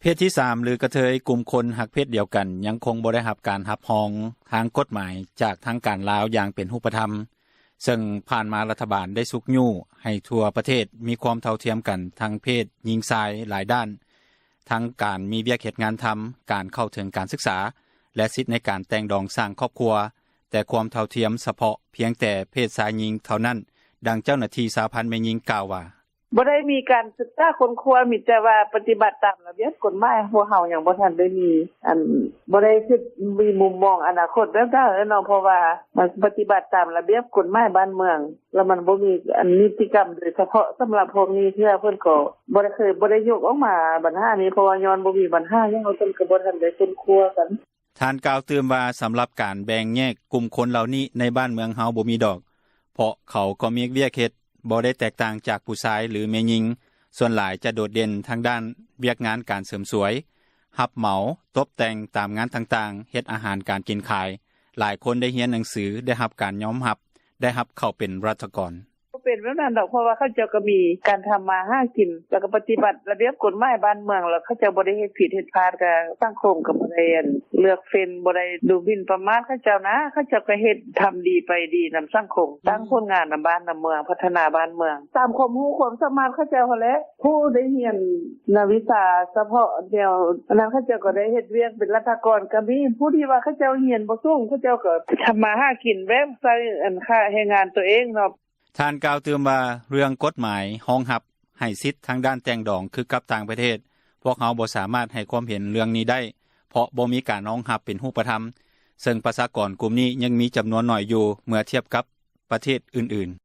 ເພດທີສາມ ຫຼື ກະເທີຍ ກຸ່ມຄົນຮັກເພດດຽວກັນ ຍັງຄົງບໍ່ໄດ້ຮັບການຮັບຮອງທາງກົດໝາຍ ຈາກທາງການລາວ ຢ່າງເປັນຮູບປະທຳ ເຊິ່ງຜ່ານມາລັດຖະບານໄດ້ຊຸກຍູ້ໃຫ້ທົ່ວປະເທດ ມີຄວາມເທົ່າທຽມກັນ ທັງເພດຍິງ-ຊາຍ ຫຼາຍດ້ານ ທັງການມີວຽກເຮັດງານທຳ ການເຂົ້າເຖິງການສຶກສາ ແລະ ສິດໃນການແຕ່ງດອງສ້າງຄອບຄົວ ແຕ່ຄວາມເທົ່າທຽມສະເພາະພຽງແຕ່ເພດຊາຍ-ຍິງເທົ່ານັ້ນ. ດັ່ງເຈົ້າໜ້າທີ່ສະຫະພັນແມ່ຍິງກ່າວວ່າ: “ບໍ່ໄດ້ມີການສຶກສາຄົ້ນຄວ້າ ມີແຕ່ວ່າປະຕິບັດຕາມລະບຽບກົດໝາຍ ພວກເຮົາຍັງບໍ່ທັນໄດ້ມີອັນ ບໍ່ໄດ້ຄິດມີມຸມມອງອະນາຄົດແບບນັ້ນເນາະ ເພາະວ່າມັນປະຕິບັດຕາມລະບຽບກົດໝາຍບ້ານເມືອງ ແລ້ວມັນບໍ່ມີນິຕິກຳໂດຍສະເພາະສຳລັບພວກນີ້ເທື່ອ ເພິ່ນກໍບໍ່ໄດ້ເຄີຍ ບໍ່ໄດ້ຍົກອອກມາບັນຫານີ້ ເພາະວ່າຍ້ອນບໍ່ມີບັນຫາຫຍັງ ເພິ່ນກໍບໍ່ທັນໄດ້ຄົ້ນຄວ້າກັນ.” ທ່ານກ່າວຕື່ມວ່າ ສຳລັບການແບ່ງແຍກກຸ່ມຄົນເຫຼົ່ານີ້ ໃນບ້ານເມືອງເຮົາບໍ່ມີດອກ ເພາະເຂົາກໍມີວຽກເຮັດ ບໍ່ໄດ້ແຕກຕ່າງຈາກຜູ້ຊາຍ ຫຼື ແມ່ຍິງ ສ່ວນຫຼາຍຈະໂດດເດັ່ນທາງດ້ານວຽກງານການເສີມສວຍ ຮັບເໝົາ ຕົບແຕ່ງຕາມງານຕ່າງໆ ເຮັດອາຫານການກິນຂາຍ ຫຼາຍຄົນໄດ້ຮຽນໜັງສື ໄດ້ຮັບການຍອມຮັບ ໄດ້ຮັບເຂົ້າເປັນລັດຖະກອນ. “ບໍ່ເປັນແບບນັ້ນດອກ ເພາະວ່າເຂົາເຈົ້າກໍມີການທຳມາຫາກິນ ແລ້ວກໍປະຕິບັດລະບຽບກົດໝາຍບ້ານເມືອງ ແລ້ວເຂົາເຈົ້າບໍ່ໄດ້ເຮັດຜິດເຮັດພາດ ກໍສັງຄົມກໍບໍ່ໄດ້ເລືອກເຟັນ ບໍ່ໄດ້ດູໝິ່ນປະໝາດເຂົາເຈົ້ານະ ເຂົາເຈົ້າກໍເຮັດທຳດີໄປດີນຳສັງຄົມ ສ້າງຜົນງານນຳບ້ານນຳເມືອງ ພັດທະນາບ້ານເມືອງ ຕາມຄວາມຮູ້ຄວາມສາມາດເຂົາເຈົ້າຫັ້ນແຫຼະ ຜູ້ໄດ້ຮຽນໃນວິຊາສະເພາະແນວນັ້ນ ເຂົາເຈົ້າກໍໄດ້ເຮັດວຽກເປັນລັດຖະກອນກໍມີ ຜູ້ທີ່ວ່າເຂົາເຈົ້າຮຽນບໍ່ສູງ ເຂົາເຈົ້າກໍທຳມາຫາກິນແບບໃຊ້ຄ່າແຮງງານໂຕເອງເນາະ.” ທ່ານກ່າວຕື່ມວ່າ ເລື່ອງກົດໝາຍຮອງຮັບໃຫ້ສິດທາງດ້ານແຕ່ງດອງ ຄືກັບຕ່າງປະເທດ ພວກເຮົາບໍ່ສາມາດໃຫ້ຄວາມເຫັນເລື່ອງນີ້ໄດ້ ເພາະບໍ່ມີການຮອງຮັບເປັນຮູບປະທຳ ເຊິ່ງປະຊາກອນກຸ່ມນີ້ຍັງມີຈຳນວນໜ້ອຍຢູ່ ເມື່ອທຽບກັບປະເທດອື່ນໆ.